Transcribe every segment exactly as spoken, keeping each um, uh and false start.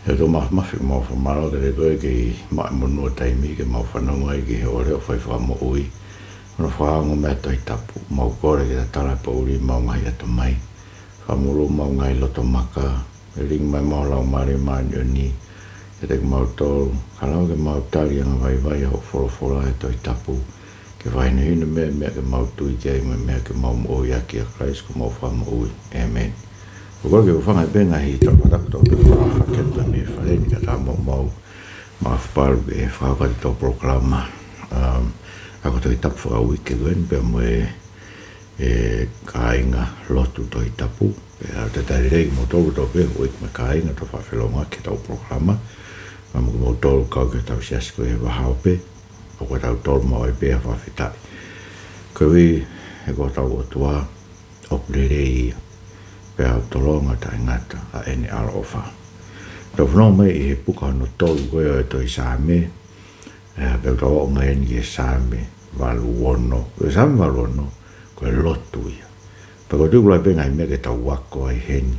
ʻE ʻOtua Māfimafi, mau fakamālō kiate koe ke mau maʻu e taimi ke mau fanongo ai ki he ʻofa ʻo e fakamoʻui. ʻO fakaongo mei he Tohi Tapu, mau kole ke tatala e poʻuli ʻemau ngaahi ʻatamai. Fakamolū ʻemau ngaahi loto maka, lilingi mai ʻemau laumālie māʻoniʻoni kiate kimautolu, ka lau ke mau tali angavaivai ʻa hoʻo folofola he Tohi Tapu, ke fakahinohino mai e meʻa ke mau tui ki ai mo e meʻa ke mau moʻui ʻaki, ʻia Kalaisi ko homau Fakamoʻui. ʻĒmeni. ʻOku ou kole ke u hūfanga pē he ngaahi tala fakatapu kotoa pē kuo fakahoko mei he fale ni, kae ʻatā mo ʻemau makapalu ke fakahoko atu ʻetau polokalama, um, ako Tohi Tapu fakauike ko eni pea mo e, e kāinga lotu Tohi Tapu. Pea ʻoku talitali lelei kimoutolu kotoa pē ʻoku ʻi ai mo e kāinga ʻoku tau fakafelongoaki heʻetau polokalama. Pea mo kimoutolu kau ki hotau siasi ko ē he vahaope, ʻoku ʻikai ke tau tolomau ai pē ha fakafetaʻi. Koeʻuhi he ko hotau ʻOtua ʻoku lelei ia, pea ʻoku tolonga taʻengata ʻa ʻene ʻaloʻofa. Tau fanongo mai ʻi he puka hono tolu ko ē ʻo e tohi Saame, ē, pea tau ʻalu eni ki he Saame valu ono. Ko e Saame valu ono, ko e lotu ia. Pea ʻoku ou tui ʻoku lahi pē ngaahi meʻa ke tau ako ai heni,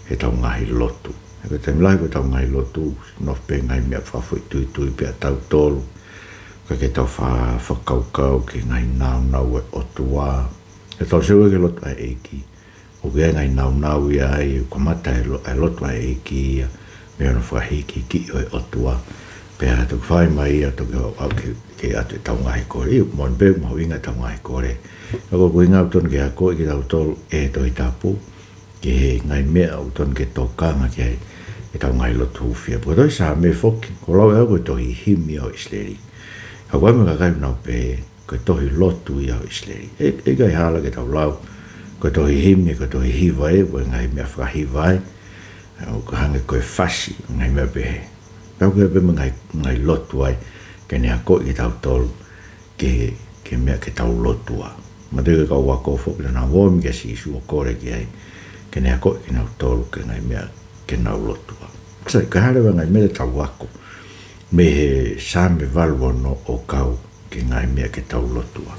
heʻetau ngaahi lotu. He ko e taimi lahi ko ʻetau ngaahi lotu, nofo pē ngaahi meʻa fakafoʻituitui pē ʻatautolu. ʻIkai ke tau fa-, fakakaukau ki he ngaahi nāunau ʻa e ʻOtua. He tau sio ki he lotu ʻa e ʻEiki, ʻoku ʻi ai e ngaahi nāunau ia ai, ʻoku kamata e lo-, e lotu ʻa e ʻEiki ia mei hono fakahīkihikiʻi ʻo e ʻOtua. Pea toki fai mai ia toki ʻo, ʻo ke, ke ʻatu ʻetau ngaahi kole. ʻIo, moʻoni pē mahuʻinga ʻetau ngaahi kole. Ka ko e ʻuhinga ʻoku totonu ke akoʻi kitautolu ʻe he Tohi Tapu ki he ngaahi meʻa ʻoku totonu ke tokanga ki ai ʻetau ngaahi lotu hūfia. Pea ko e tohi Saame foki, ʻoku lau ʻe au ko e tohi himi ʻo ʻIsileli. Ka ʻoku ʻi ai mo e kakai ʻoku nau pehē ko e tohi lotu ia ʻo ʻIsileli. ʻE, ʻe ʻikai hala ke tau lau ko e tohi himi, ko e tohi hiva ē, ko e ngaahi meʻa fakahiva ē, ʻo ka hangē ko e fasi, ngaahi meʻa pehē. Pea ʻoku ʻi ai pē mo e ngaahi, ngaahi lotu ai, ke ne akoʻi kitautolu ki he, ki he meʻa ke tau lotua. Manatuʻi ko e kau ako foki naʻa nau ō mai kia Sīsū ʻo kole ki ai ke ne akoʻi kinautolu ki he ngaahi meʻa ke nau lotua. Sai, ka ʻi ai leva e ngaahi meʻa te tau ako mei he Saame valu ono ʻo kau ki he ngaahi meʻa ke tau lotua.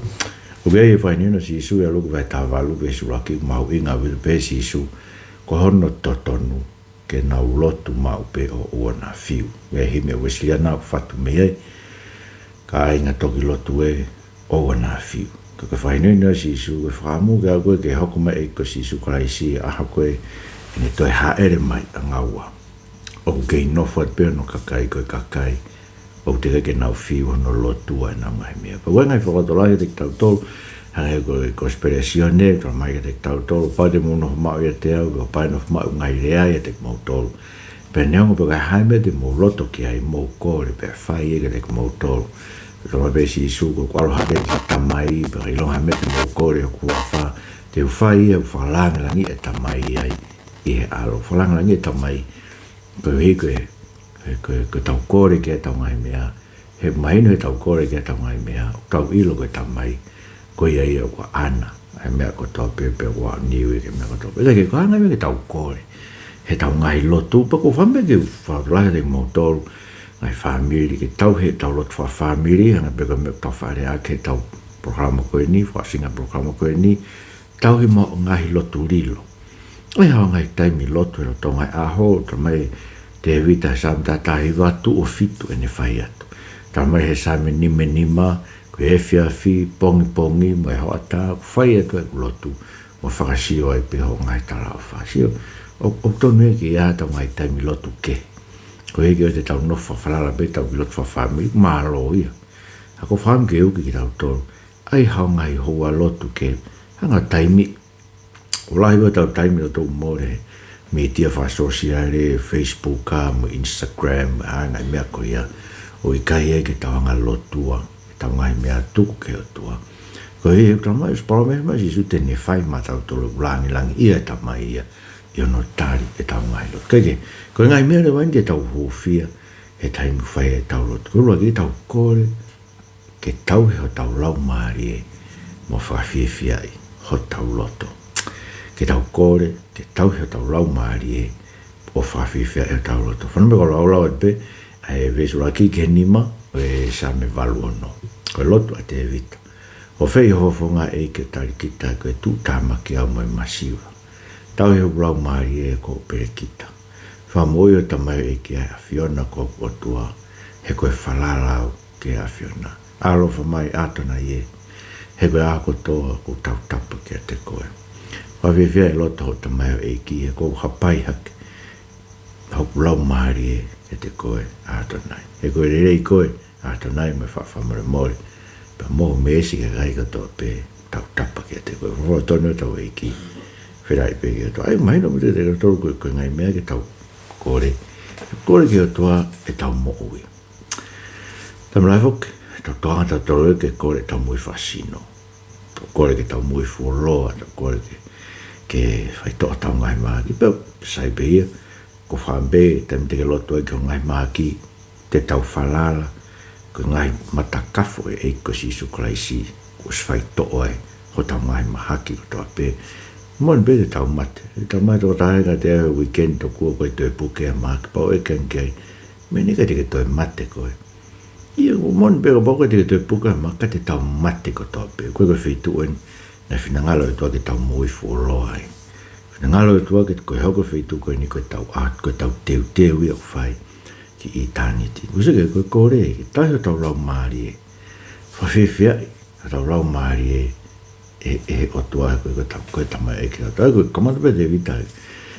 ʻOku ʻi ai e fakahinohino ʻa Sīsū ʻia Luke vahe taha valu veesi ʻuluaki, mahuʻinga ʻaupito, pehē ʻe Sīsū, ko hono totonu ke nau lotu maʻu pē ʻo ʻoua naʻa fiu. Ko e himi ʻa e Uēsiliana ʻoku fatu mei ai, kāinga toki lotu ē, ʻoua naʻa fiu. Ka ko e fakahinohino ʻa Sīsū, ko e fakaʻamu kiate au ko ē ke hoko mai e ʻEiki ko Sīsū Kalaisi he ʻaho ko ē ʻene toe hāʻele mai ʻanga ua, ʻoku kei nofo atu pē hono kakai ko e kakai ʻoku teʻeki ke nau fiu hono lotua ʻenau ngaahi meʻa. Pea ʻoku ʻi ai e ngaahi fakalotolahi kiate kitautolu, hangē ko e Kosipeli ʻa Sione, talamai kiate kitautolu, kapau te mou nofo maʻu ʻiate au, kapau ʻe nofo maʻu ʻeku ngaahi lea ʻiate kimoutolu. Pea neongo pe ko e hā e meʻa te mou loto ki ai, mou kole pea ʻe fai ia kiate kimoutolu. Pea talamai pē ʻe Sīsū, ko ʻeku ʻalu hake ki he Tamai, pea ʻilonga ha meʻa te mou kole ʻi hoku huafa, te u fai ia ʻo fakalāngilangiʻi e Tamai ai ʻi he ʻAlo. Fakalāngilangiʻi e Tamai, koeʻuhi ko e, ko e, ko e, ko ʻetau kole ki heʻetau ngaahi meʻa. He mahino heʻetau kole ki heʻetau ngaahi meʻa, ʻoku tau ʻilo ko e Tamai, ko ia ia ʻoku ʻaʻana ʻa e meʻa kotoa pē, pea ʻoku ʻaʻu niu ia ki he meʻa kotoa pē. Ka ko e hā e ngaahi meʻa ke tau kole heʻetau ngaahi lotu, pea ʻoku ou fakaʻamu ke u fakalotolahi kiate kimoutolu, ngaahi fāmili, ke tauhi ʻetau lotu fakafāmili, hangē pē ko e meʻa ʻoku tau fakalea ʻaki heʻetau polokalama ko eni, fakaʻosinga polokalama ko eni, tauhi mo e ngaahi lotu lilo. ʻE ʻi ai haʻo ngaahi taimi lotu he lolotonga e ʻaho, talamai ʻe Tēvita he Saame taha taha hiva, tuʻo fitu ʻene fai atu. Talamai he Saame nima nima, ko e efiafi, pongipongi, mo e hoʻatā, ʻoku fai atu ʻeku lotu, mo fakasio ai pē hoʻo ngaahi talaʻofa. Sio, ʻo, ʻoku totonu ia ke ʻi ai haʻatau ngaahi taimi lotu kehe. Koeʻuhi ke ʻoua te tau nofo fakafalala pē ʻetau kiʻi lotu fakafāmili, mālō ia. Ka ʻoku ou fakaʻamu ke uki kitautolu, ʻai haʻo ngaahi houa lotu kehe, hanga ʻo taimi. ʻOku lahi ʻetau taimi ʻoku tau mole he mītia fakasōsiale, Facebook ʻa mo Instagram, ʻa e ngaahi meʻa ko ia, ʻoku ʻikai ai ke tau hanga ʻo lotua ʻetau ngaahi meʻa, tuku ki he ʻOtua. Koeʻuhi he ʻoku talamai, ʻosi palōmesi mai ʻa Sīsū te ne fai maʻatautolu, ʻoku lāngilangiʻia e Tamai ia ʻi hono tali ʻetau ngaahi lotu. Kae kehe, ko e ngaahi meʻa leva eni te tau hūfia he taimi ʻoku fai ai ʻetau lotu. Ko e ʻuluaki, tau kole ke tauhi hotau laumālie mo fakafiefiaʻi hotau loto. Ke tau kole ke tauhi hotau laumālie ʻo fakafiefiaʻi hotau loto. Fanongo mai ʻoku ou lau atu pē ʻa e veesi ʻuluaki ki he nima ʻo e Saame valu ono. Ko e lotu ʻa Tēvita. ʻOfeʻi ho fofonga, ʻEiki, ʻo tali kita, ko e tuʻutāmaki au mo e masiva. Tauhi hoku laumālie ko hoʻo pelekita. Fakamoʻui hoʻo tamaioʻeiki ʻa e ʻAfiona ko hoku ʻOtua, he ko e falala au ki he ʻAfiona. ʻAloʻofa mai ʻAtonai ē, he ko e ʻaho kotoa ʻoku ou tautapa kiate koe. Fakafiefia e loto hoʻo tamaioʻeiki, he ʻoku ou hapai hake hoku laumālie kiate koe ʻAtonai. He ko e lelei koe ʻAtonai mo e faʻa fakamolemole, pea mo e meesi ki he kakai kotoa pē ʻoku tautapa kiate koe. Folofola tonu ʻa hotau ʻEiki. Fēlai pē ki he ʻOtua. ʻAi mahino mo te te tolu ko e, ko e ngaahi meʻa ke tau kole. Kole ki he ʻOtua ʻetau moʻui. Taimi lahi foki, tau tokanga tautolu ke kole ʻetau moʻui fakasino. Tau kole ke tau moʻui fuoloa, tau kole ke, ke faitoʻo hotau ngaahi mahaki. Pea sai pē ia, ko e fakaʻamu pē, taimi te ke lotu ai ki hoʻo ngaahi mahaki, te tau falala ki he ngaahi matakafo ʻo e ʻEiki ko Sīsū Kalaisi, kuo ʻosi faitoʻo ai hotau ngaahi mahaki kotoa pē. Moʻoni pē te tau mate. Te tau mate, tokotaha ka te ʻai weekend tokua ko e toe puke ʻa e mahaki pau e ken kei. Meʻa ni ʻikai te ke toe mate koe. ʻIo, moʻoni pē kapau ʻoku ʻikai te ke toe puke ʻa e mahaki ka te tau mate kotoa pē. Ko e, ko e feituʻu eni naʻe finangalo e ʻOtua ke tau moʻui fuoloa ai. Finangalo e ʻOtua ke, ko e hoko e feituʻu ko eni ko ʻetau ʻa-, ko ʻetau teuteu ia ʻoku fai ki ʻitāniti. Kuo ʻosi ke, ko e kole ke tauhi hotau laumālie. Fakafiefiaʻi hotau laumālie ʻe, ʻe he ʻOtua, ko e, ko e ta-, ko e tamaioʻeiki ʻo e ʻOtua. Ko e kamata pē ʻa Tēvita,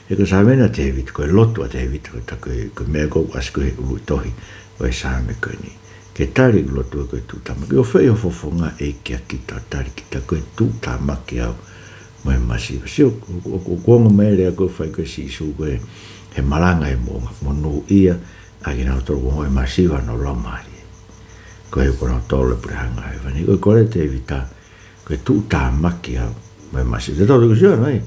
he ko e Saame ʻa Tēvita, ko e lotu ʻa Tēvita, ko e ta-, ko e, ko e meʻa ʻoku ʻasi ko ē he ʻuluʻi tohi ʻo e Saame ko eni. Ke tali ʻeku lotu ko e tuʻutāmaki. ʻOfeʻi hoʻo fofonga ʻEiki kiate au, tali kita, ko e tuʻutāmaki au mo e masiva. Sio, ʻo, ʻo, ʻo, ʻoku ongo mai e lea ko ē ʻoku fai ko ē ʻe Sīsū ko ē he malanga ʻi he moʻunga, monūʻia ʻa kinautolu ʻoku ongoʻi masiva honau laumālie. Koeʻuhi ko kinautolu e puleʻanga ʻo hēvani. Ko e kole ʻa Tēvita, ko e tuʻutāmaki au mo e masiva. Te tau toki sio ai,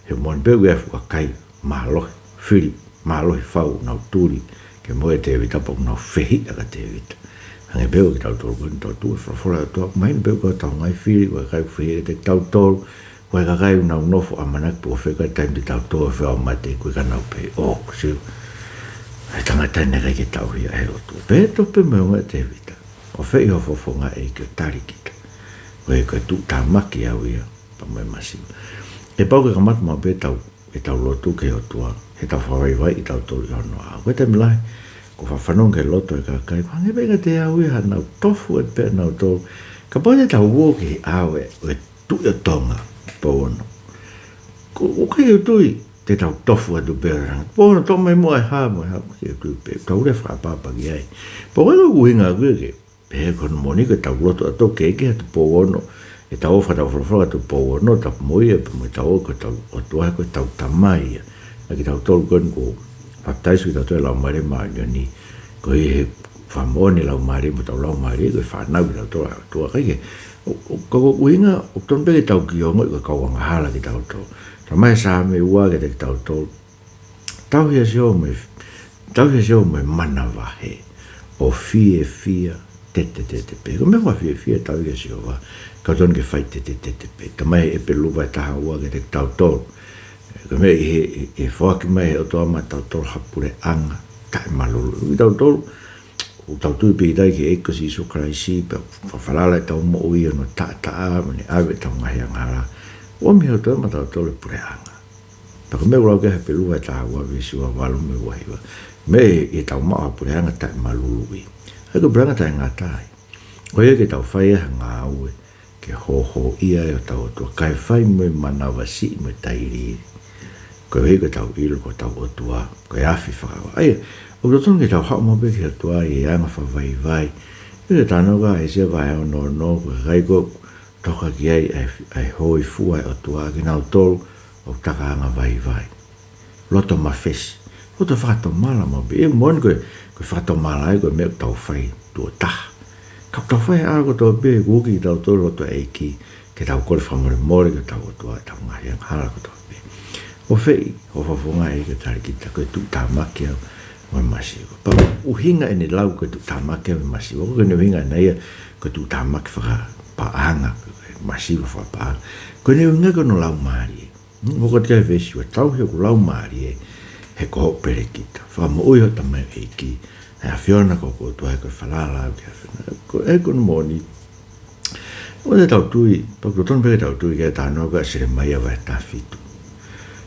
he moʻoni pē ʻoku ʻi ai e fuʻu kakai mālohi, fili mālohi fau ʻoku nau tuli ke moʻui ʻa Tēvita pea ʻoku nau fehiʻa kia Tēvita. Hangē pē ko kitautolu ko eni, tau tuʻu he folofola ʻa e ʻOtua, mahino pē ko hotau ngaahi fili, ko e kakai ʻoku fehiʻa kiate kitautolu, ko e kakai ʻoku nau nofo ʻamanaki pe ʻoku fēfē e taimi te tau tō ʻo fai ʻo mate, ko e ka nau pehē, ʻō, ko Sīsū, ʻa e tangata ni ʻikai ke tauhi ia ʻe he ʻOtua. Pea tofu pē mo e ongoʻi ʻa Tēvita. ʻOfeʻi hoʻo fofonga ʻEiki ʻo tali kita. Ko e, ko e tuʻutāmaki au ia pea mo e masiva. ʻE pau ke kamata maʻu pē ʻetau, ʻetau lotu ki he ʻOtua, he tau fakavaivaiʻi kitautolu ʻi hono ʻao. Ko e taimi lahi, ʻoku ou faʻa fanongo ki he lotu ʻa e kakai, ʻoku hangē pē kiate au ia haʻanau tofu atu pē ʻanautolu. Kapau te tau ō ki he ʻao ʻo e, ʻo e Tuʻi ʻo Tonga, Pouono. Ko, ʻoku ʻikai ke u tui te tau tofu atu pē ʻo langa. Pouono, toʻo mai muʻa e hā mo e hā, ʻoku ʻikai ke u tui pē, tau lea fakaʻapaʻapa ki ai. Pea ko e ʻuhinga ʻoku ʻikai ke pehē, ko hono moʻoni ko ʻetau lotu ʻatautolu ki he ʻEiki atu Pouono, ʻetau ō fakataufolofola atu Pouono, tapu mo ia, pea mo ʻetau ō ki hotau ʻOtua, ko hotau Tamai ia. ʻA kitautolu ko eni kuo papitaiso kitautolu he Laumālie Māʻoniʻoni, koeʻuhi he fakamoʻoni e Laumālie mo hotau laumālie, ko e fānau kitautolu ʻa e ʻOtua. Kae kehe, ʻo, ʻo, ko, ko e ʻuhinga, ʻoku totonu pē ke tau kiʻi ongoʻi ko e kau angahala kitautolu. Talamai ʻe he Saame ua kiate kitautolu, tauhi ʻa Sihova mo e, tauhi ʻa Sihova mo e manavahē, ʻo fiefia tetetete pē. Ko e meʻa fakafiefia e tauhi ʻa Sihova, ka totonu ke fai tetetete pē. Talamai ʻe ʻEperu vahe taha ua kiate kitautolu, ko e meʻa ʻi he, ʻi he, ʻi he foaki mai ʻe he ʻOtua maʻa tautolu ha puleʻanga taʻemalūlū. Kitautolu, ʻoku tau tui pīkitai ki he ʻEiki ko Sīsū Kalaisi, pea fa-, falala ʻetau moʻui ʻi hono taʻataʻa, mo ʻene ʻave ʻetau ngaahi angahala. ʻOmi ʻe he ʻOtua maʻa tautolu e puleʻanga. Pea ko e meʻa ʻoku lau ki ai ʻa ʻEperu vahe taha ua veesi ua valu mo e ua hiva. Meʻa ʻi heʻetau maʻu ha puleʻanga taʻemalūlūʻi. ʻA ia ko e puleʻanga taʻengata ia. Ko ia ke tau fai ai ha ngāue ke hōhōʻia ai hotau ʻOtua, kae fai mo e manavasiʻi mo e tailiili. Koeʻuhi ko ʻetau ʻilo ko hotau ʻOtua ko e afi fakava. ʻA ia, ʻoku totonu ke tau haʻu maʻu pē ki he ʻOtua ʻi he anga fakavaivai. ʻI he talanoa ʻa ʻAisea vahe ono ono, ko e kakai ʻoku toka ki ai ʻa e, ʻa e hōifua ʻa e ʻOtua, kinautolu ʻoku taka angavaivai, loto mafesi, loto fakatomala maʻu pē. ʻIo, moʻoni ko e, ko e fakatomala ia ko e meʻa ʻoku tau fai tuʻo taha. Ka ʻoku tau fai ʻa e kotoa pē, kuo ui kitautolu ʻe he ʻEiki ke tau kole fakamolemole ki hotau ʻOtua ʻetau ngaahi angahala kotoa pē. ʻOfeʻi hoʻo fofonga ʻEiki ʻo tali kita, ko e tuʻutāmaki au mo e masiva. Pea ʻuhinga ʻene lau ko e tuʻutāmaki au mo e masiva, ko ʻene ʻuhinga ʻana ia ko e tuʻutāmaki fakapaʻanga, ko e masiva fakapaʻanga. Ko ʻene ʻuhinga ko hono laumālie. Hoko atu ki he veesi ua, tauhi hoku laumālie, he ko hoku pelekita. Fakamoʻui hoʻo tamaioʻeiki, ʻa e ʻAfiona ko hoku ʻOtua, he ko e falala au ki he ʻAfiona. Ko e, ko hono moʻoni, ʻoku tau tui, pea ʻoku totonu pē ke tau tui ki he talanoa ko ē ʻa Selemaia vahe taha fitu,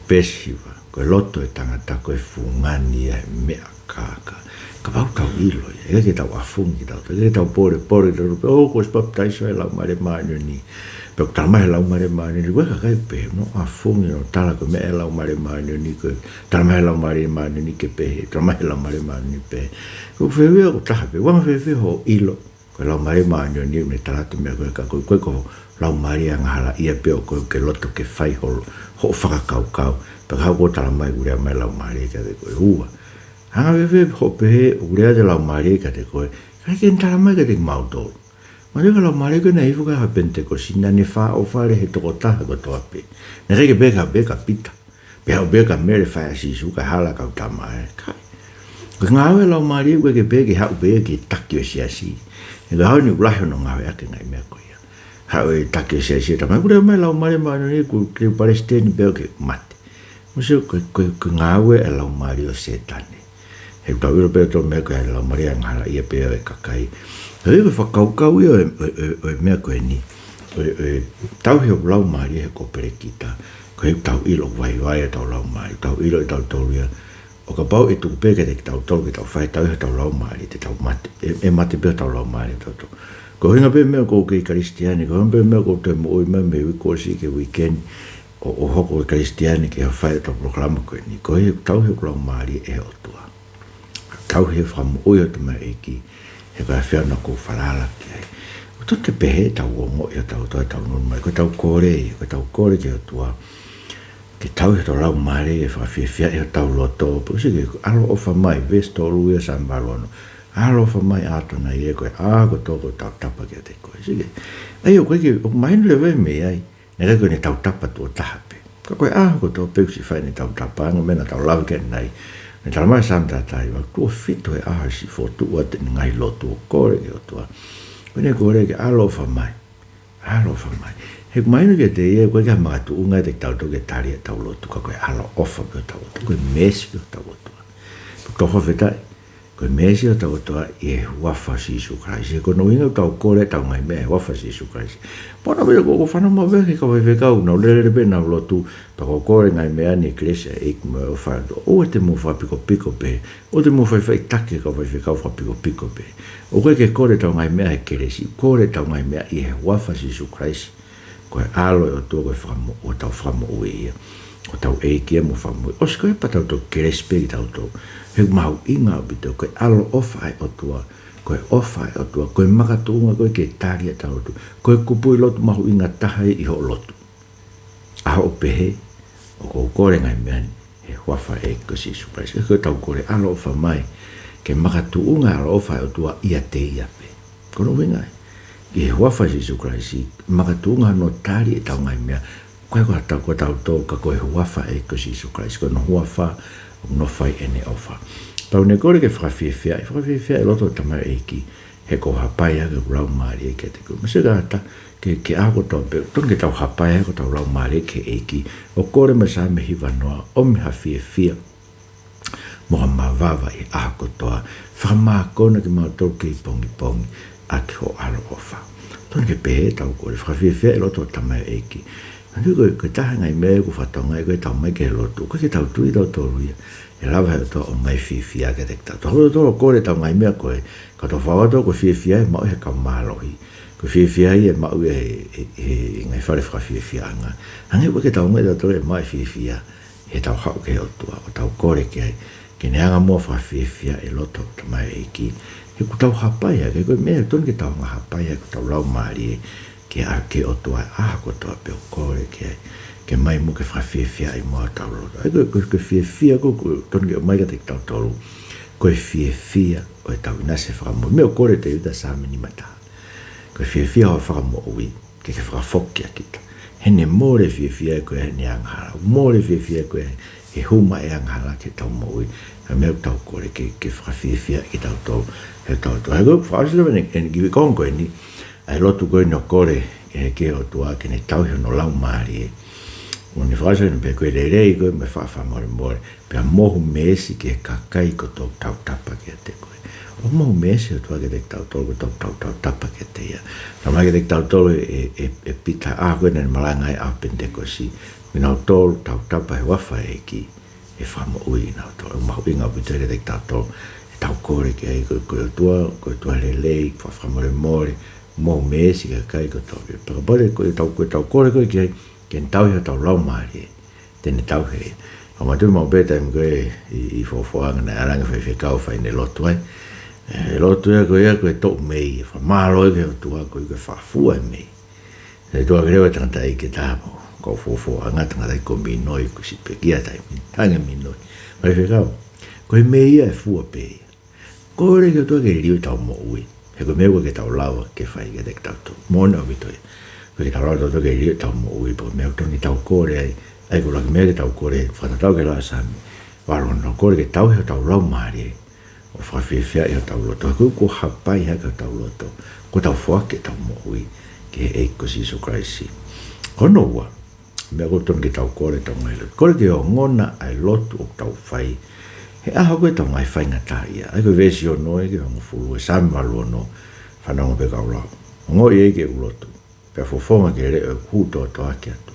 veesi hiva. Ko e loto ʻo e tangata ko e fungani ia ʻo e meʻa kākā. Kapau ʻoku tau ʻilo ia, ʻikai ke tau ʻafungi kitautolu, ʻikai ke tau pōlepole kitautolu pē, ʻo, kuo ʻosi papitaiso ʻi he Laumālie Māʻoniʻoni. Pea ʻoku talamai ʻe he Laumālie Māʻoniʻoni, ko e kakai pē, nau ʻafungi, nau tala ko e meʻa ʻa e Laumālie Māʻoniʻoni, ko e talamai ʻe he Laumālie Māʻoniʻoni ke pehē, talamai ʻe he Laumālie Māʻoniʻoni pehē. Ko e fehuʻi ia ʻoku taha pē, ʻoku anga fēfē hoʻo ʻilo ko e Laumālie Māʻoniʻoni ʻoku ne tala atu e meʻa ko ē, ka ko e, ko e, ko e laumālie angahalaʻia pē ʻoku ke loto ke fai hoʻo, hoʻo fakakaukau. Pea ka ʻoku talamai ʻoku lea mai e Laumālie kiate koe. Ua, anga fēfē hoʻo pehē ʻoku lea atu e Laumālie kiate koe, kae ʻikai ke ne talamai kiate kimautolu? Mahalo ko e Laumālie ko ē naʻe hifo ki he ʻaho ʻo e Penitekosi, naʻá ne fāʻofale he tokotaha kotoa pē. Naʻe ʻikai ke pehē ka pē kia Pita, pe haʻu pē kia Mele faʻē ʻa Sīsū kae hala e kau tama, ē, ʻikai. Ko e ngāue ʻa e Laumālie ʻoku ʻikai ke pehē ke haʻu pē ke taki ʻo e siasi. He ko e ʻaho ni ʻoku lahi hono ngāueʻaki e ngaahi meʻa ko ia. Haʻu ʻo taki ʻo e siasi, talamai ʻoku lea mai e Laumālie Māʻoniʻoni, ʻoku ke palesiteni pē ʻo ke mate. Mou sio, ko e, ko e, ko e ngāue ʻa e laumālie ʻo Sētane. He ʻoku tau ʻilo pē ʻe tautolu e meʻa ko e laumālie angahalaʻia pē ʻo e kakai. He ko e fakakaukau ia ʻo e, ʻo e, ʻo e, ʻo e meʻa ko eni, ʻo e, ʻo e tauhi hoku laumālie he kōpelekita. Ko e ʻoku tau ʻilo ʻoku vaivai ʻetau laumālie, tau ʻilo ʻe tautolu ia, ʻo kapau ʻe tuku pē kiate kitautolu ke tau fai e tauhi hotau laumālie, te tau mate, ʻe, ʻe mate pē hotau laumālie ʻe tautolu. Ko e ʻuhinga pē e meʻa ʻoku ou kei Kalisitiane, ko e ʻuhinga pē e meʻa ʻoku ou toe moʻui mai mei he uike kuo ʻosi ki he uike ni, ʻo, ʻo hoko ko e Kalisitiane ke fai ʻetau polokalama ko eni, ko e tauhi hoku laumālie ʻe he ʻOtua. Tauhi e fakamoʻui ʻo e tamaioʻeiki, he ko e ʻafio naʻa ku falala ki ai. ʻOku totonu ke pehē ʻetau ongoʻi ʻo tau, ʻo tau nunu mai, ko ʻetau kole, ko ʻetau kole ki he ʻOtua ke tauhi hotau laumālie, ke fakafiefiaʻi hotau loto, pea ʻosi ke ʻaloʻofa mai, veesi tolu ia Saame valu ono. ʻAloʻofa mai ʻAtonai ē, ko e ʻaho kotoa ʻoku ou tautapa kiate koe. ʻOsi ke, ʻa ia ʻoku ʻikai ke, ʻoku mahino leva ia mei ai, naʻe ʻikai ko ʻene tautapa tuʻo taha pē. Ka ko e ʻaho kotoa pē ʻoku siʻi fai ʻene tautapa, hangē ko e meʻa naʻa tau lave ki ai ʻanenai. Naʻe talamai ʻe Saame taha taha hiva, tuʻo fitu he ʻaho ʻe siʻi fokotuʻu atu ʻene ngaahi lotu ʻo kole ki he ʻOtua. Ko ʻene kole ke ʻaloʻofa mai. ʻAloʻofa mai. He ʻoku mahino kiate ia, ʻoku ʻikai ke makatuʻunga ʻiate kitautolu ke tali ʻetau lotu, ka ko e ʻaloʻofa pē ʻo hotau ʻOtua, ko e meesi pē ʻo hotau ʻOtua. Pea ʻoku tau fakafetaʻi, ko e meesi ʻo hotau ʻOtua ʻi he huafa ʻo Sīsū Kalaisi. He ko hono ʻuhinga ʻoku tau kole ʻetau ngaahi meʻa he huafa ʻo Sīsū Kalaisi. Pea ʻoku ou fanongo mai pē ki he kau faifekau, nau lele pē ʻenau lotu, pea ko e kole e ngaahi meʻa ni he kelesi ʻa e ʻEiki mo e ʻofa ʻa e ʻOtua. ʻOua te mou fakapikopiko pē, ʻoua te mou faʻifaʻitaki ki he kau faifekau, fakapikopiko pē. ʻOku ʻikai ke kole ʻetau ngaahi meʻa he kelesi, kole ʻetau ngaahi meʻa ʻi he huafa ʻo Sīsū Kalaisi. Ko e ʻAlo ʻo e ʻOtua, ko e fakamo-, ʻo tau fakamoʻui ia. Ko hotau ʻEiki ia mo e Fakamoʻui. ʻOsi ko ia pea tau toki kelesi pē kitautolu. He ʻoku mahuʻinga ʻaupito, ko e ʻaloʻofa ʻa e ʻOtua, ko e ʻofa ʻa e ʻOtua, ko e makatuʻunga ko ē ke tali ʻetau lotu. Ko e kupuʻi lotu mahuʻinga taha ia ʻi hoʻo lotu. ʻA hoʻo pehē, ʻoku ou kole e ngaahi meʻa ni he huafa ʻo e ʻEiki ko Sīsū Kalaisi. Ko ʻetau kole, ʻaloʻofa mai, ke makatuʻunga e ʻaloʻofa ʻa e ʻOtua ʻiate ia pē. Ko hono ʻuhinga ia, ʻi he huafa ʻo Sīsū Kalaisi, makatuʻunga hono tali ʻetau ngaahi meʻa, ʻoku ʻikai ko hotau, ko hotau tō, ka ko e huafa ʻo e ʻEiki ko Sīsū Kalaisi, ko hono huafa ʻoku nofo ai ʻene ʻofa. Pea ʻoku ne kole ke fakafiefiaʻi, fakafiefiaʻi e loto ʻo e tamaioʻeiki, he ʻoku ou hapai ʻaki hoku laumālie kiate koe. Mou sio kātaki, ke, ke ʻaho kotoa pē, totonu ke tau hapai ʻaki hotau laumālie ki he ʻEiki. ʻOku kole mai e Saame hiva noa, ʻomi ha fiefia mo ha mavava ʻi he ʻaho kotoa. Fakamākona kimautolu kei pongipongi ʻaki ho ʻaloʻofa. Totonu ke pehē ʻetau kole, fakafiefiaʻi e loto ʻo e tamaioʻeiki. Hangē ko e, ko e taha e ngaahi meʻa ʻoku fatongia ko ē ʻetau mai ki he lotu, ʻoku ʻikai ke tau tui tautolu ia ʻe lava ʻe he ʻOtua ʻo ʻomai fiefia kiate kitautolu. Tautolu ʻoku kole ʻetau ngaahi meʻa ko ē, ka tau fakatoa ko e fiefia ia ʻe maʻu ʻe he kau mālohi. Ko e fiefia ia ʻe maʻu ʻe he, he, he ngaahi fale fakafiefiaʻanga. Hangē ʻoku ʻikai ke tau ongoʻi tautolu ʻe maʻu e fiefia heʻetau haʻu ki he ʻOtua, ʻo tau kole ki ai, ke ne hanga muʻa ʻo fakafiefiaʻi e loto ʻo e tamaioʻeiki. He ʻoku tau hapai ʻaki, ko e meʻa totonu ke tau hanga ʻo hapai ʻaki hotau laumālie ki he, ki he ʻOtua he ʻaho kotoa pē ʻo kole ki ai, ke ʻomai muʻa ke fakafiefiaʻi muʻa hotau loto. ʻA ia ko e, ko e, ko e fiefia ko ē ʻoku totonu ke ʻomai kiate kitautolu, ko e fiefia ʻo ʻetau ʻinasi he Fakamoʻui. Meʻa ʻoku kole ʻe Tēvita he Saame nima taha. Ko e fiefia ʻo e Fakamoʻui ke ke fakafoki ʻa kita. He naʻe mole e fiefia ko ē heʻene angahala. Mole e fiefia ko ē he hū mai e angahala ki heʻetau moʻui. Ko e meʻa ʻoku tau kole ke, ke fakafiefiaʻi kitautolu, he tau tau. He ko e fakaʻosi leva eni, eni ki he konga ko eni, ʻa e lotu ko eni ʻo kole ē ki he ʻOtua ke ne tauhi hono laumālie. ʻOku ne fakaʻosi eni pē, ko e lelei koe mo e faʻa fakamolemole, pea mo e meesi ki he kakai kotoa ʻoku tautapa kiate koe. ʻOku mo e meesi ʻa e ʻOtua kiate kitautolu kotoa ʻoku tau tautapa kiate ia. Talamai kiate kitautolu ʻe, ʻe, ʻe Pita he ʻaho ko ē naʻá ne malanga ai he ʻaho Penitekosi, ko kinautolu ʻoku tautapa he huafa ʻo e ʻEiki, ʻe fakamoʻui kinautolu. ʻOku mahuʻinga ʻaupito ia kiate kitautolu ʻetau kole ki ai, ko e, ko e ʻOtua, ko e ʻOtua lelei, fakamolemole, mo meesi ki he kakai kotoa pē. Pea kapau ko ʻetau, ko ʻetau kole ko ē ki ai, ke ne tauhi hotau laumālie, te ne tauhi ia. ʻOku ou manatuʻi maʻu pē taimi ko ē ʻi, ʻi Fofoʻanga naʻe ʻalu ange e faifekau ʻo fai ʻene lotu ai. ʻE lotu ia ko ia ko e toʻu mei, fakamālō ki he ʻOtua koeʻuhi ko e fakafua e mei. Naʻe tuʻu hake leva e tangataʻeiki ʻe taha mo e kau Fofoʻanga, tangataʻeiki ko Minoi, kuo ʻosi pekia taimi, tangi Minoi. Faifekau, ko e mei ia ʻe fua pē ia. Kole ki he ʻOtua ke liliu ʻetau moʻui. He ko e meʻa ʻoku ʻikai ke tau lava ke fai kiate kitautolu. Moʻoni ʻaupito ia. ʻOku ʻikai ke tau lava tautolu ke liliu ʻetau moʻui, pea ko e meʻa ʻoku totonu ke tau kole ai. ʻA ia ko e ʻuluaki meʻa ke tau kole, fakatatau ki he lau ʻa Saame valu ono, kole ke tauhi hotau laumālie ʻo fakafiefiaʻi hotau loto. He ko e, ko e hapai hake hotau loto, ko ʻetau foaki ʻetau moʻui ki he ʻEiki ko Sīsū Kalaisi. Ko hono ua, meʻa ʻoku totonu ke tau kole ʻi heʻetau ngaahi lotu. Kole ke ongona ʻa e lotu ʻoku tau fai he ʻaho ko ē ʻetau ngaahi faingataʻaʻia. ʻA ia ko e veesi ono ki he hongofulu ʻo e Saame valu ono, fanongo pē kau lau. Ongoʻi ʻEiki ʻeku lotu, pea fofonga ki he leʻo ʻeku hū toatoaki atu.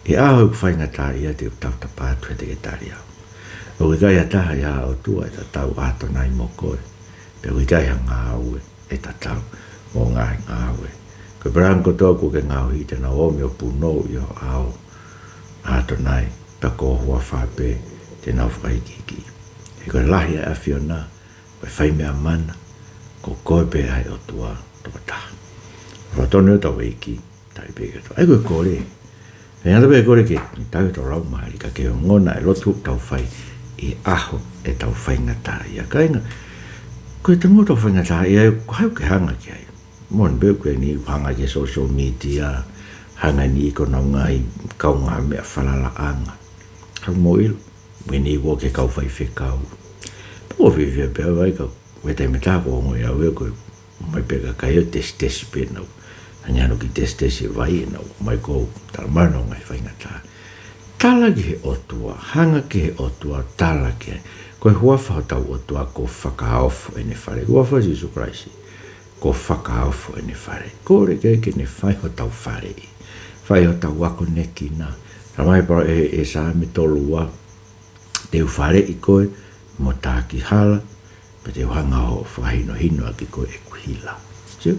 ʻI he ʻaho ʻeku faingataʻaʻia te u tautapa atu he te ke tali au. ʻOku ʻikai ha taha ʻi he ʻOtua ʻe tatau ʻa Atonai mo koe, pea ʻoku ʻikai ha ngāue ʻe tatau mo ho ngaahi ngāue. Ko e puleʻanga kotoa kuo ke ngaohi te nau omi ʻo punou ʻi ho ʻao, ʻa Atonai, pea ko ho huafa pē te nau fakaikiiki. He ko e lahi ʻa e ʻAfiona, ko e fai meʻa mana, ko koe pē ʻa e ʻOtua tokotaha. Fakatonu ʻetau ʻEiki, tali pē ki he ʻOtua. ʻA ia ko e kole, ʻe ngata pē kole ke tauhi hotau laumālie, ka ke ongona ʻa e lotu ʻoku tau fai ʻi he ʻaho ʻetau faingataʻaʻia. Kāinga, ko e taimi ʻoku tau faingataʻaʻia ai, ko hai ʻoku ke hanga ki ai? Moʻoni pē ko e niʻihi ʻoku hanga ki he social media, hanga niʻihi ki honau ngaahi kaungāmeʻa falalaʻanga. Ka mou ʻilo, mo e niʻihi ʻoku ō ki he kau faifekau. Pea ʻoku ou fiefia pē au ai ka ʻi he taimi ʻe taha ʻoku ou ongoʻi au ia ko e ō mai pē e kakai ʻo tesitesi pē ʻenau, hangē ʻenau kiʻi tesitesi e vai, ʻenau ō mai ʻo talamai honau ngaahi faingataʻa. Tala ki he ʻOtua, hanga ki he ʻOtua, tala ki ai. Ko e huafa hotau ʻOtua kuo fakaofo ʻene fale. Huafa ʻo Sīsū Kalaisi, kuo fakaofo ʻene fale. Kole ki ai ke ne fai hotau faleʻi, fai hotau akonekina. Talamai pē ʻe, ʻe Saame tolu ua, te u faleʻi koe mo taki hala, pea te u hanga ʻo fakahinohino ʻaki koe ʻeku hila. Sio,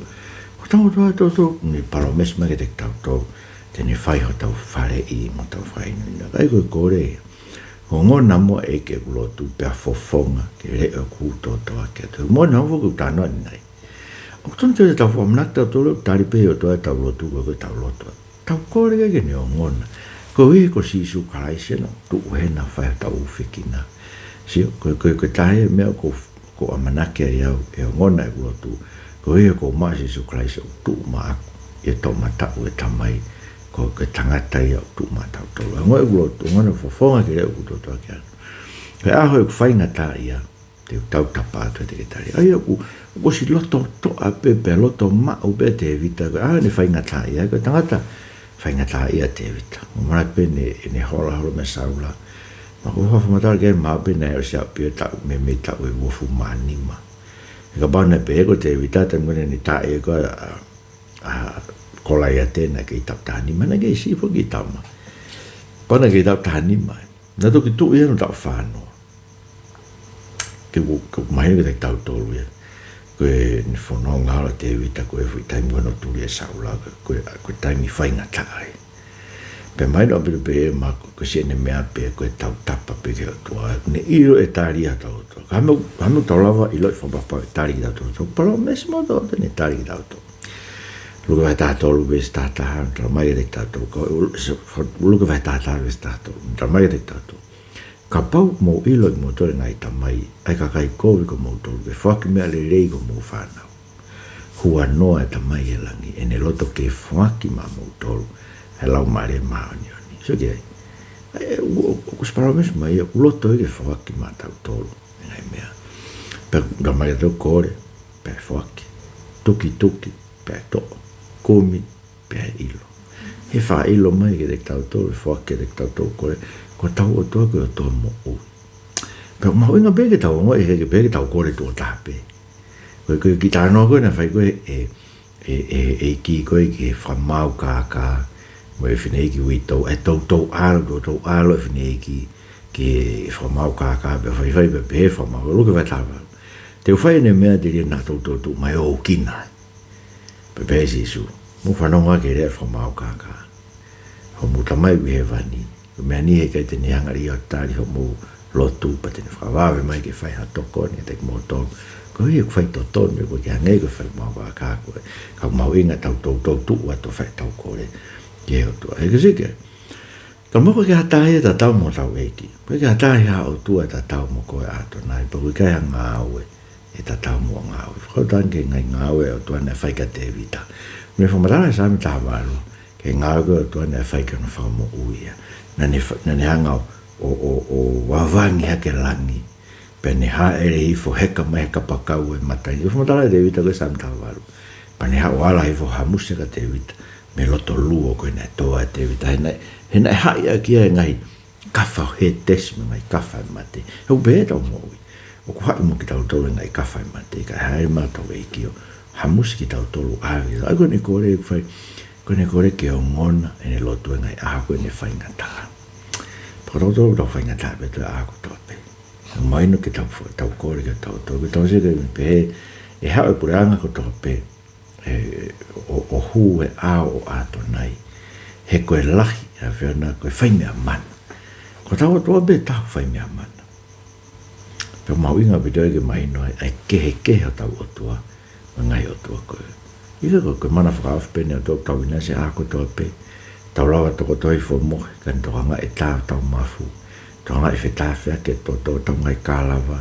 ko hotau ʻOtua ʻoku ne palōmesi mai kiate kitautolu te ne fai hotau faleʻi mo hotau fakahinohino. Ka ʻi he ko e kole, ongona muʻa ʻEiki ʻeku lotu pea fofonga ki he leʻo ʻeku hū toatoaki atu. Moʻoni ʻa e foʻi ʻuhinga ʻeni. ʻOku totonu ke tau fakamanatu tautolu, tali pē ʻe he ʻOtua ʻetau lotu, ko e, ko ʻetau lotu. Tau kole ke ne ongona. Koeʻuhi ko Sīsū Kalaisi ʻoku tuʻu heni ʻo fai hotau ʻufikina. Sio, ko e, ko e, ko e taha e meʻa ʻoku, ʻoku ou ʻamanaki ai au ʻe ongona ʻeku lotu, koeʻuhi ʻoku ou maʻu ʻa Sīsū Kalaisi ʻoku tuʻu maʻaku ʻi he toʻomataʻu ʻo e Tamai, ko e, ko e tangata ia ʻoku tuʻu maʻatautolu. Ongoʻi ʻeku lotu, ongona, fofonga ki he leʻo ʻeku hū toatoaki atu. Ko e ʻaho ʻeku faingataʻaʻia, te u tautapa atu he te ke tali au. ʻA ia ʻoku, ʻoku ʻosi loto toʻa pē, pea loto maʻu pē ʻa Tēvita, ko e ʻaho ʻene faingataʻaʻia, ko e tangata faingataʻaʻia ʻa Tēvita. ʻOku ou ʻamanaki pē naʻe, naʻe hola holo meia Saula. Mahalo ʻoku ou fakamatala ki ai, mahalo pē naʻe ʻosi aʻu pē ia taʻu, meimei taʻu ʻe uofulu mā nima. He kapau naʻe pehē ko Tēvita, taimi ko ē naʻe taaʻi ko ē ʻa, ʻa Kolaiate, naʻe kei taʻu taha nima, naʻe kei siʻi foki e tama. Kapau naʻe kei taʻu taha nima, naʻe toki tuʻu ia ʻi hono taʻu fā noa. Ke u, ke u mahino kiate kitautolu ia. Ko ʻene fononga ʻa Tēvita ko e foʻi taimi ko ē naʻe tuli ai ʻa Saula, ko e, ko e taimi faingataʻa ia. Pea mahino ʻaupito pē ʻe Maʻake ko e siʻene meʻa pē ko e tautapa pē ki he ʻOtua. Naʻe ʻilo ʻe tali ia hotau ʻOtua. Ka ʻoku ʻikai ke tau lava ʻo ʻilo e fakapapau ʻe tali kitautolu ʻe he ʻOtua. Palōmesi maʻatautolu te ne tali kitautolu. Luke vahe taha tolu veesi taha taha, talamai kiate kitautolu. Ko, Luke vahe taha taha veesi taha tolu, talamai kiate kitautolu. Kapau ʻoku mou ʻilo ʻe moutolu ʻe ngaahi tamai ʻa e kakai kovi ko moutolu ke foaki meʻa lelei ki hoʻomou fānau, huanoa ʻa e Tamai ʻi he langi ʻene loto ke foaki maʻamoutolu ʻa e Laumālie Māʻoniʻoni. Sio ki ai. ʻE, ʻoku, ʻoku, ʻoku ʻosi palōmesi mai ia, ʻoku loto ia ke foaki maʻatautolu e ngaahi meʻa. Pea talamai ʻe he ʻOtua kole, pea ʻe foaki. Tukituki, pea ʻe toʻo. Kumi, pea ʻe ʻilo. He faʻa ʻilo mai kiate kitautolu, ʻe foaki kiate kitautolu, ko e, ko hotau ʻOtua ko e ʻOtua moʻui. Pea ʻoku mahuʻinga pē ke tau ongoʻi, he ʻikai ke pehē ke tau kole tuʻo taha pē. Ko e, ko e kiʻi talanoa ko ē naʻe fai ko ē ʻe, ʻe, ʻe, ʻe he ʻeiki ko ē ki he fakamaau kākā mo e fineʻeiki uitou, ʻa e toutou ʻalu, toutou ʻalu e fineʻeiki ki he fakamaau kākā, pea faifai pē pehē fakamaau, ʻuluaki vahe taha valu: Te u fai ʻeni meʻa telia naʻa toutou tuʻu mai ʻo okina ai. Pea pehē ʻe Sīsū: Mou fanongo ki he lea ʻa e fakamaau kākā. Ko homou Tamai ʻi hēvani, ko e meʻa ni heʻikai te ne hanga ʻe ia ʻo tali hoʻomou lotu, pea te ne fakavave mai ke fai ha tokoni kiate kimoutolu. Ko ia ʻoku fai totonu, ʻoku ʻikai ke hangē ko e fakamaau kākā, ko e kau mahuʻinga ʻetau toutou tuʻu atu ʻo fai ʻetau kole ki he ʻOtua. He ko e sike, ka mou ko ke hatahe tatau mo hotau ʻEiki. Ko ke hatahe ha ʻotua tatau mo koe, ʻAtonai, pea ʻoku ʻikai ha ngāue ʻe tatau mo hoʻo ngāue. Fakatauange ki he ngaahi ngāue ʻa e ʻOtua naʻe fai kia Tēvita. Naʻe fakamatala ʻe he Saame taha valu ki he ngāue ko ē ʻa e ʻOtua naʻe fai ki hono fakamoʻui ia. Naʻa ne fa-, naʻa ne hanga ʻo, ʻo, ʻo, ʻo vavangi hake langi. Pea ne hāʻele hifo, heka mai he kapakau ʻo e matangi. Fakamatala ʻe Tēvita ko ē Saame taha valu. Pea ne haʻu ʻo ala hifo ʻo hamusi kia Tēvita mei he loto luo ko ē naʻe tō ai ʻa Tēvita. He naʻe, he naʻe haʻi ʻaki ia ʻe he ngaahi kafa ʻo Hētesi mo e ngaahi kafa ʻo e mate. He ʻoku pehē ʻetau moʻui. ʻOku haʻi mo kitautolu ʻe he ngaahi kafa ʻo e mate, kae haʻele mai hotau ʻEiki ʻo hamusi kitautolu ʻo ʻave. ʻA ia ko ʻene kole ʻoku fai, ko ʻene kole ke ongona ʻene lotu he ngaahi ʻaho ko ē ʻene faingataʻa. Pea ko kitautolu ʻoku tau faingataʻa pē ʻi he ʻaho kotoa pē. Mahino ke tau fa-, tau kole ke tau tau, ke tau sio ki he pehē, ʻe haʻu e puleʻanga kotoa pē ʻe, ʻo, ʻo hū he ʻao ʻo ʻAtonai. He ko e lahi ʻa e ʻAfiona ko e fai meʻa mana. Ko hotau ʻOtua pē taha ʻoku fai meʻa mana. Pea mahuʻinga ʻaupito ia ke mahino ai ʻa e kehekehe hotau ʻOtua mei he ngaahi ʻotua ko ē. ʻIkai ko e, ko e mana fakaofo pē ʻene ʻOtua ʻoku tau ʻinasi he ʻaho kotoa pē. Tau lava ʻo tokoto hifo ʻo mohe, ka ne tokangaʻi e tā hotau mafu. Tokangaʻi e fetāfeaki ʻo e toto hotau ngaahi kālava.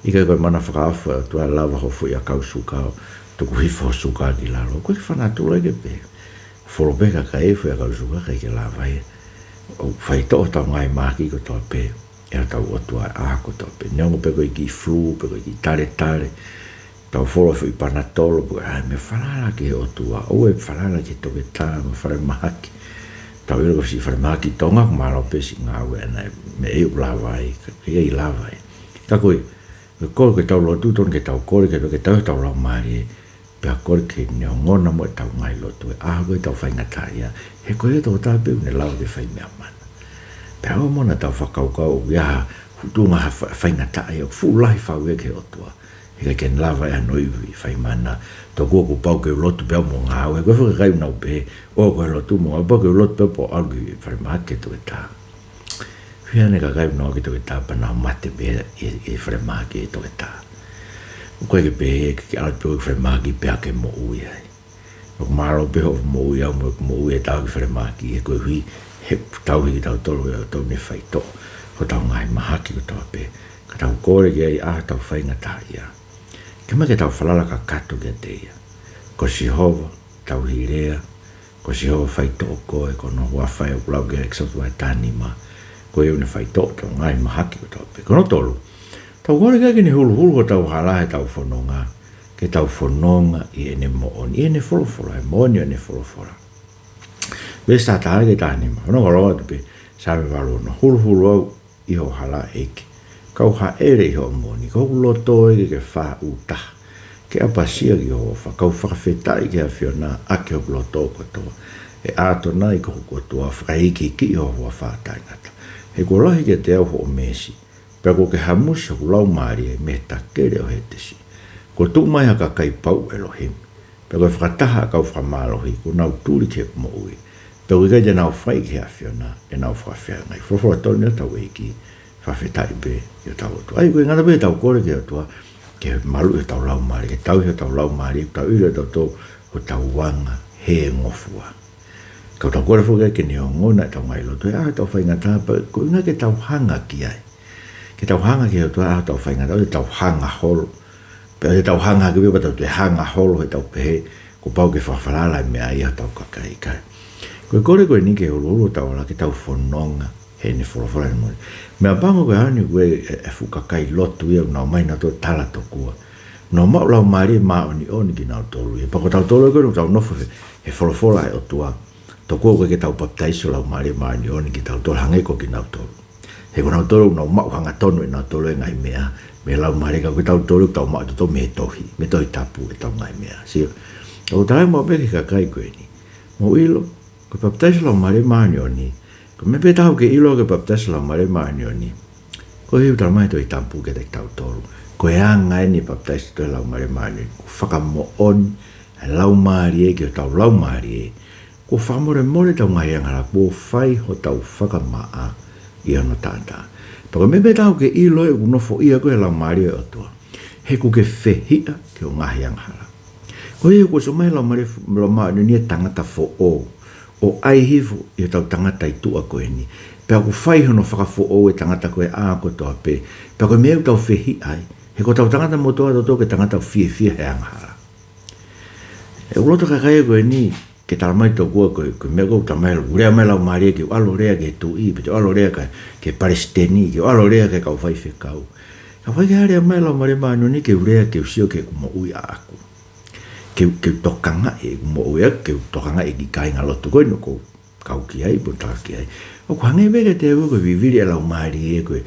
ʻIkai ko e mana fakaofo ʻa e ʻOtua ʻe lava ʻo hoko e foʻiʻakau suka ʻo tuku hifo e suka ki lalo. ʻOku ʻikai ke fanatula ia ke pehē. Folo pē kakai e foʻiʻakau suka, ʻikai ke lava ia. ʻOku faitoʻo hotau ngaahi mahaki kotoa pē ʻe hotau ʻOtua he ʻaho kotoa pē. Neongo pe ko e kiʻi flu, pe ko e kiʻi taletale, tau folo e foʻi panatolo, pe ko e hā e meʻa, falala ki he ʻOtua. ʻOua ʻe falala ki he toketā mo e falemahaki. Tau ʻilo ko e siʻi falemahaki ʻi Tonga ʻoku mālō pē siʻi ngāue ʻana, meʻa ʻoku lava ai, ka ʻoku ʻikai lava ai. Ka ko e, ko e kole ke tau lotu, tonu ke tau kole ke, ke tauhi hotau laumālie, pea kole ke ne ongona mo ʻetau ngaahi lotu he ʻaho ko ē ʻetau faingataʻaʻia. He ko ia tokotaha pē ʻoku ne lava ke fai meʻa mana. Pea ʻoua muʻa naʻa tau fakakaukau ʻoku ʻi ai ha tuʻunga ha fa-, faingataʻaʻia ʻoku fuʻu lahi fau ia ki he ʻOtua. He ʻikai ke ne lava ʻe ia hono ivi fai mana. Tokua kuo pau ke u lotu pē au mo ngāue. Ko e faʻahinga kakai ʻoku nau pehē, ʻoku ou lotu mo ngāue, pau ke u lotu pē au pea ʻalu ki falemahaki he toketā. Fiha ʻene kakai ʻoku nau ō ki he toketā pea nau mate pē ʻi, ʻi falemahaki he toketā. ʻOku ʻikai ke pehē ke, ke ʻalu pē au ki falemahaki pea ke moʻui ai. ʻOku mālō pē hoʻo moʻui au mo ʻeku moʻui ʻi he tau ki falemahaki, he koeʻuhi he tauhi kitautolu ʻe he ʻOtua ʻoku ne faitoʻo hotau ngaahi mahaki kotoa pē. Ka tau kole ki ai he ʻaho ʻetau faingataʻaʻia, ke ʻomai ke tau falala kakato kiate ia. Ko Sihova, tauhi lea, ko Sihova faitoʻo koe, ko hono huafa ia ʻoku lau ki ai ʻEkisoto vahe taha nima. Ko ia ʻoku ne faitoʻo hotau ngaahi mahaki kotoa pē. Ko hono tolu, tau kole ke ne huluhulu hotau hala heʻetau fononga, ke tau fononga ʻi heʻene moʻoni, ʻi heʻene folofola, ʻi he moʻoni ʻo ʻene folofola. Veesi taha taha ki he taha nima, hono ngalo atu pē, Saame valu ono: Huluhulu au ʻi ho hala, ʻEiki, kau hāʻele ʻi hoʻo moʻoni, ko hoku loto ē ke ke fā ʻū taha, ke ʻapasia ki ho huafa, kau fakafetaʻi ki he ʻAfiona ʻaki hoku loto kotoa, ʻe ʻAtonai ko hoku ʻOtua, fakaikiiki ʻi ho huafa taʻengata. He kuo lahi kiate au hoʻo meesi, pea kuo ke hamusi hoku laumālie mei he takele ʻo Hētesi. Kuo tuʻu mai ha kakai pauʻu, ʻElohimi, pea ko e fakataha ʻa e kau fakamālohi, kuo nau tuli ki heʻeku moʻui. Pea ʻoku ʻikai te nau fai ki he ʻAfiona ʻenau fakafeangai. Folofola tonu ʻa hotau ʻEiki, fakafetaʻi pē ʻi hotau ʻOtua. ʻA ia, ʻoku ʻikai ngata pē heʻetau kole ki he ʻOtua ke maluʻi hotau laumālie, ke tauhi hotau laumālie, tau ʻilo ʻe tautolu hotau anga hēngofua. Ka tau kole foki ke ne ongona ʻetau ngaahi lotu he ʻaho ʻetau faingataʻa, pea ko e ʻuhinga ke tau hanga ki ai. Ke tau hanga ki he ʻOtua he ʻaho ʻetau faingataʻa, ʻoua te tau hanga holo. Pea ʻoua te tau hanga hake pē pea tau toe hanga holo heʻetau pehē kuo pau ke fakafalala e meʻa ia ʻe hotau kakai, ʻikai. Ko e kole ko eni ke huluhulu hotau hala ke tau fononga heʻene folofola, ʻene moʻoni. Meʻapango ko e ʻaho ni ʻoku ʻi ai e, e fuʻu kakai lotu ia ʻoku nau ʻomai nautolu ʻo tala tokua ʻoku nau maʻu Laumālie Māʻoniʻoni kinautolu ia. Pea ko tautolu ē ko ē ʻoku tau nofo he, he folofola ʻa e ʻOtua, tokua ʻoku ʻikai ke tau papitaiso Laumālie Māʻoniʻoni kitautolu hangē ko kinautolu. He ko nautolu ʻoku nau maʻu hangatonu ʻe nautolu e ngaahi meʻa mei he Laumālie, ka ko kitautolu ʻoku tau maʻu ʻe tautolu mei he tohi, mei he Tohi Tapu ʻetau ngaahi meʻa. Sio, ʻoku ou tala mai pē ki he kakai ko eni. Mou ʻilo, ko e papitaiso Laumālie Māʻoniʻoni, ko e meʻa pē ʻe taha ʻoku ke ʻilo ki he papitaiso Laumālie Māʻoniʻoni, Ko e ʻuhinga ʻoku talamai ʻe he Tohi Tapu kiate kitautolu, ko e anga eni e papitaiso ʻi he Laumālie Māʻoniʻoni, ko e fakamoʻoni ʻa e Laumālie ki hotau laumālie, ko e fakamolemole ʻetau ngaahi angahala, ko e fai hotau fakamaʻa ʻi hono taʻataʻa. Pea ko e meʻa pē ʻoku tau ke ʻilo ʻoku nofoʻia koe ʻe he Laumālie ʻo e ʻOtua, he ʻoku ke fehiʻa ki hoʻo ngaahi angahala. Ko ia kuo ʻosi ʻomai ʻe he Laumālie, Laumālie Māʻoniʻoni e tangata foʻou ʻo ʻai hifo ʻi hotau tangata ʻi tuʻa ko eni. Pea ʻoku fai hono fakafoʻou e tangata ko ē ʻa kotoa pē. Pea ko e meʻa ʻoku tau fehiʻa ai, he ko hotau tangata motuʻa ʻatautolu ko e tangata ʻoku fiefia he angahala. ʻOku loto e kakai ko eni ke talamai tokua ko e, ko e meʻa ʻoku talamai ʻoku lea mai e Laumālie ke u ʻalu ʻo lea ki he tuʻi, pe te u ʻalu ʻo lea ki he, ki he palesiteni, ke u ʻalu ʻo lea ki he kau faifekau. Ka ʻoku ʻikai ke lea mai e Laumālie Māʻoniʻoni ke u lea ke u sio ki heʻeku moʻui ʻaʻaku. Ke, ke u tokangaʻi ʻeku moʻui ʻaʻaku, ke u tokangaʻi e kiʻi kāingalotu ko eni ʻoku ou kau ki ai, pe ʻoku ou tala ki ai. ʻOku hangē pē kiate au ko e vivili ʻa e Laumālie ko e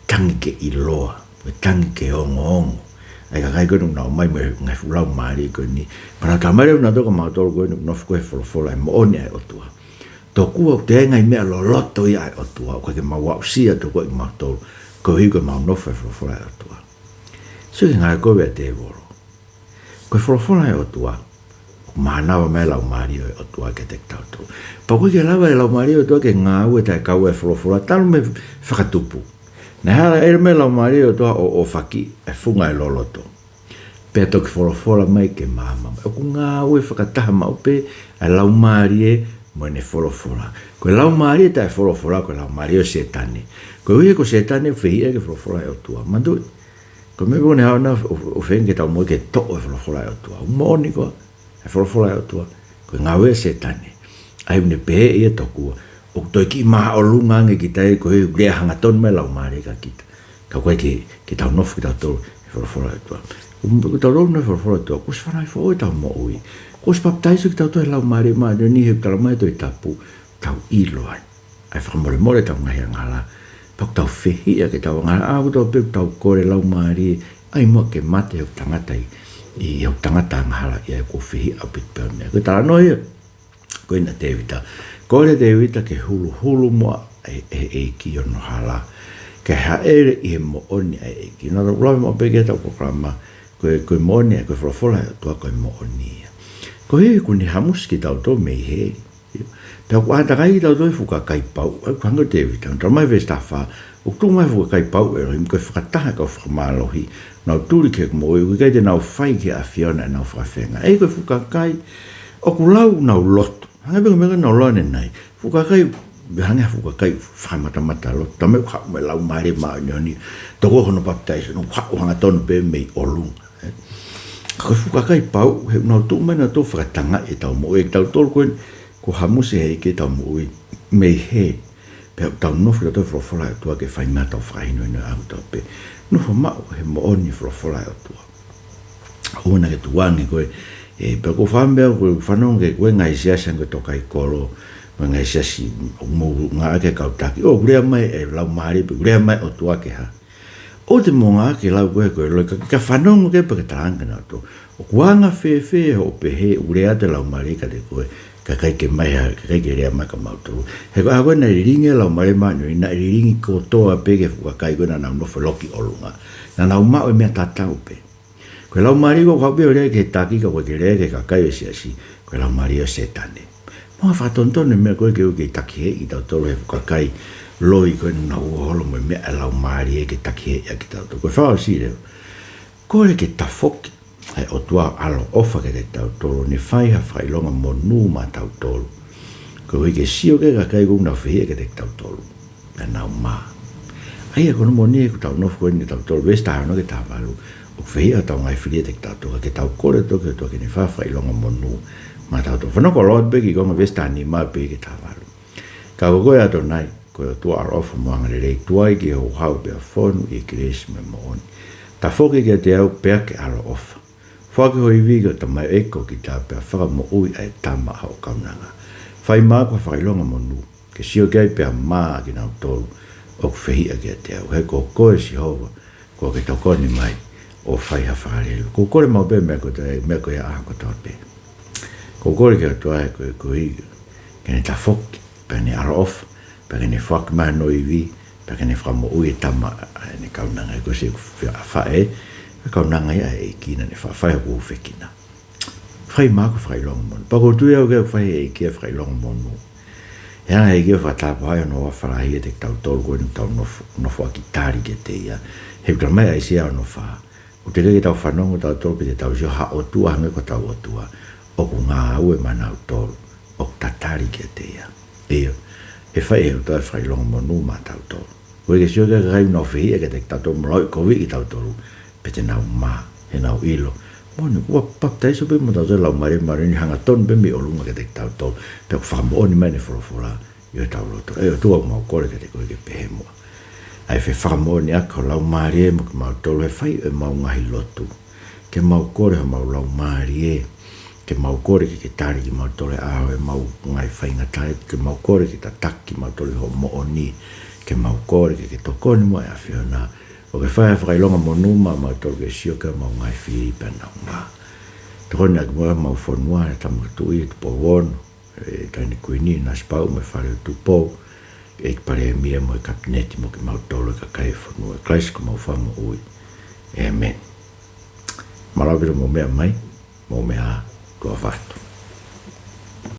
tangi ke ʻiloa, ko e tangi ke ongoongo ʻa e kakai ko eni ʻoku nau ō mai mo e ngaahi fuʻu laumālie ko eni. Pea nau talamai leva ʻe nautolu kia mautolu ko eni ʻoku nofo ko ē he folofola ʻa e moʻoni ʻa e ʻOtua, tokua ʻoku ʻi ai e ngaahi meʻa loloto ia ʻa e ʻOtua ʻoku ʻikai ke mau aʻusia tokua ʻe kimautolu, koeʻuhi ko ʻemau nofo he folofola ʻa e ʻOtua. Sio ki he ngāue ko ē ʻa e tēvolo. Ko e folofola ʻa e ʻOtua, ʻoku mānava mai e Laumālie ʻo e ʻOtua kiate kitautolu. Pea ʻoku ʻikai ke lava e Laumālie ʻo e ʻOtua ke ngāue taʻe kau e folofola talu mei he fakatupu. Naʻe ʻalu mai e Laumālie ʻo e ʻOtua ʻo, ʻo ʻofakiʻi e funga ʻo e loloto, pea toki folofola mai ke maama mai. ʻOku ngāue fakataha maʻu pē ʻa e Laumālie mo ʻene folofola. Ko e laumālie taʻe folofola, ko e laumālie ʻo Sētane. Koeʻuhi ko Sētane ʻoku fehiʻa ki he folofola ʻa e ʻOtua. Manatuʻi, ko e meʻa pē ʻoku ne haʻu ʻo, ʻo, ʻo feinga ke tau moʻui ke toʻo e folofola ʻa e ʻOtua. ʻOku moʻoni koā e folofola ʻa e ʻOtua? Ko e ngāue ʻa Sētane. ʻA ia ʻoku ne pehē ʻe ia tokua ʻoku toe kiʻi māʻolunga ange kita ia koeʻuhi ʻoku lea hangatonu mai e Laumālie kia kita. Ka ʻoku ʻikai ke, ke tau nofo kitautolu he folofola ʻa e ʻOtua. ʻOku, ʻoku tau nofo he folofola ʻa e ʻOtua, kuo ʻosi fanauʻi foʻou ʻetau moʻui. Kuo ʻosi papitaiso kitautolu ʻe he Laumālie Māʻoniʻoni, he ʻoku talamai ʻe he Tohi Tapu, tau ʻilo ai ʻa e fakamolemole ʻetau ngaahi angahala. Pea ʻoku tau fehiʻa ki heʻetau angahala, ʻa ia ʻoku tau pehē ʻoku tau kole e Laumālie, ʻai muʻa ke mate hoku tangata ʻi, ʻi hoku tangata angahala, ʻa ia ʻoku ou fehiʻa ʻaupito pē he meʻa. Ko e talanoa ia ko eni ʻa Tēvita. Kole ʻe Tēvita ke huluhulu muʻa ʻe, ʻe, ʻe he ʻEiki hono hala, ke hāʻele ʻi he moʻoni ʻa e ʻEiki. Naʻa tau lave maʻu pē ki heʻetau polokalama, ko e, ko e moʻoni, ko e folofola ʻa e ʻOtua ko e moʻoni ia. Koeʻuhi kuo ne hamusi kitautolu mei heli. Pea ʻoku ʻātakai kitautolu ʻe he fuʻu kakai pauʻu, ʻa ia ʻoku hangē ko Tēvita, talamai he veesi taha fā, ʻoku tuʻu mai e fuʻu kakai pauʻu ʻa ʻElohimi, ko e fakataha e kau fakamālohi, nau tuli ki heʻeku moʻui, ʻoku ʻikai te nau fai ki he ʻAfiona ʻenau fakafenga. ʻA ia ko e fuʻu kakai ʻoku lau ʻenau lotu. Hangē pē ko e meʻa ko ē naʻa ku lau ʻanenai. Fuʻu kakai, hangē ha fuʻu kakai fakamatamatalotoloto. Talamai ʻoku haʻu mai e Laumālie Māʻoniʻoni, tokua hono papitaiso, naʻa ku haʻu hangatonu pē mei ʻolunga. Ē? Ka ko e fuʻu kakai pauʻu, he ʻoku nau tuʻu mai nautolu ʻo fakatangaʻi ʻetau moʻui, ʻa kitautolu ko eni kuo hamusi ʻe he ʻEiki ʻetau moʻui mei heli. Pea ʻoku tau nofo kitautolu he folofola ʻa e ʻOtua ke fai mai ʻetau fakahinohino ʻa kotoa pē. Nofo maʻu he moʻoni e folofola ʻa e ʻOtua. ʻOua naʻa ke tukuange koe, ē, pea ʻoku ou fakaʻamu pē au ʻoku ou fanongo ki he ngaahi siasi hangē ko e Tokaikoló, mo e ngaahi siasi ʻoku mou ngāueʻaki e kau taki. ʻOku lea mai e Laumālie, pe ʻoku lea mai e ʻOtua ke hā. ʻOua te mou ngāueʻaki e lau ko ē ko e loi, ka, ka fanongo ki ai pea ke talaange kia nautolu, ʻoku anga fēfē hoʻo pehē ʻoku lea atu e Laumālie kiate koe, kae ʻikai ke ʻomai ha, kae ʻikai ke lea mai kia mautolu. He ko e ʻaho ko ē naʻe lilingi ai e Laumālie Māʻoniʻoni, naʻe lilingi kotoa pē ki he fuʻu kakai ko ē naʻa nau nofo loki ʻolunga. Naʻa nau maʻu e meʻa tatau pē. Ko e Laumālie ʻoku haʻu pē ʻo lea ki he taki, ka ʻoku ʻikai ke lea ki he kakai ʻo e siasi, ko e laumālie ʻo Sētane. Mou fakatonutonu e meʻa ko ē ke ʻoua ʻe kei takiheeʻi kitautolu ʻe he fuʻu kakai loi ko ē naʻa nau ō holo mo e meʻa ʻa e Laumālie ke takiheeʻi ʻaki kitautolu. Ko e fakaʻosi leva, kole ke tafoki ʻa e ʻOtua ʻaloʻofa kiate kitautolu, ʻo ne fai ha fakaʻilonga monū maʻatautolu, koeʻuhi ke sio ki he kakai ʻoku nau fehiʻa kiate kitautolu, pea nau mā. ʻA ia ko hono moʻoni ʻoku tau nofo ko eni kitautolu, veesi taha ono ki he taha valu, ʻoku fehiʻa hotau ngaahi fili kiate kitautolu, ka ke tau kole atu ki he ʻOtua ke ne fai ha fakaʻilonga monū maʻatautolu. Fanongo ʻo lau atu pē e kiʻi konga veesi taha nima pē ki he taha valu. Ka ko koe ʻAtonai, ko e ʻOtua ʻaloʻofa mo angalelei, tuai ki he houhau pea fonu ʻi he kelesi mo e moʻoni. Tafoki kiate au pea ke ʻaloʻofa. Foaki ho ivi ki hoʻo tamaioʻeiki ko kita pea fakamoʻui ʻa e tama ʻa hoʻo kaunanga. Fai maʻaku ha fakaʻilonga monū, ke sio ki ai pea mā ʻa kinautolu ʻoku fehiʻa kiate au. He ko koe Sihova, kuo ke tokoni mai ʻo fai ha fakalelei. ʻOku ou kole maʻu pē meʻa ko e, meʻa ko ia ʻaho kotoa pē. ʻOku ou kole ki he ʻOtua ē ko e, koeʻuhi ke ne tafoki, pea ne ʻaloʻofa, pea ke ne foaki mai hono ivi, Pea ke ne fakamoʻui e tama ʻa ʻene kaunanga, ʻoku ʻikai ko siʻeku faʻē, ko e kaunanga ia ʻa e ʻEiki naʻa ne faʻa fai hoku hūfekina. Fai maʻaku e fakaʻilonga monū. Pea ʻoku ou tui au ke fai ʻe he ʻEiki e fakaʻilonga monū. He ʻe ʻi ai e ʻEiki ʻo fakatapu ai hono huafa lahi ʻiate kitautolu ko eni ʻoku tau nofo, nofoʻaki tali kiate ia. He ʻoku talamai ʻe ʻAisea ono fā, ʻoku teʻeki ke tau fanongo tautolu pe te tau sio ha ʻotua hangē ko hotau ʻOtua. ʻOku ngāue maʻanautolu ʻoku tatali kiate ia. ʻIo, ʻe fai ʻe he ʻOtua e fakaʻilonga monū maʻatautolu. ʻOku ʻikai ke sio ki he kakai ʻoku nau fehiʻa kiate kitautolu mo lauʻikoviʻi kitautolu, pe te nau mā, he nau ʻilo. Moʻoni, kuo papitaiso pē mo tautolu ʻe he Laumālie Māʻoniʻoni, hangatonu pē mei ʻolunga kiate kitautolu, pea ʻoku fakamoʻoni mai ʻene folofola ʻi hotau loto. ʻE ʻOtua, ʻoku mau kole kiate koe ke pehē muʻa ʻa e fefakamoʻoniʻaki ho Laumālie mo kimautolu he fai ʻemau ngaahi lotu. Ke mau kole homau laumālie, ke mau kole ke ke tali kimautolu he ʻaho ʻemau ngaahi faingataʻa, ke mau kole ke tataki kimautolu ʻi hoʻo moʻoni, ke mau kole ke ke tokoni muʻa ʻe ʻAfiona, ʻo ke fai e fakaʻilonga monū maʻamautolu ke sio ki heʻemau ngaahi fili pea nau mā. Tokoni ʻaki muʻa homau fonua, ʻe Tamai Tuʻi, Tupou Ono, ʻe Taʻahine Kuini Nanasipauʻu mo e Fale ʻo Tupou, ʻEiki Palēmia mo e Kapineti mo kimautolu e kakai e fonua, ʻia Kalaisi ko homau Fakamoʻui. ʻĒmeni. Mālō ʻaupito hoʻomou meʻa mai, mou meʻa ā, tuʻa ʻofa atu.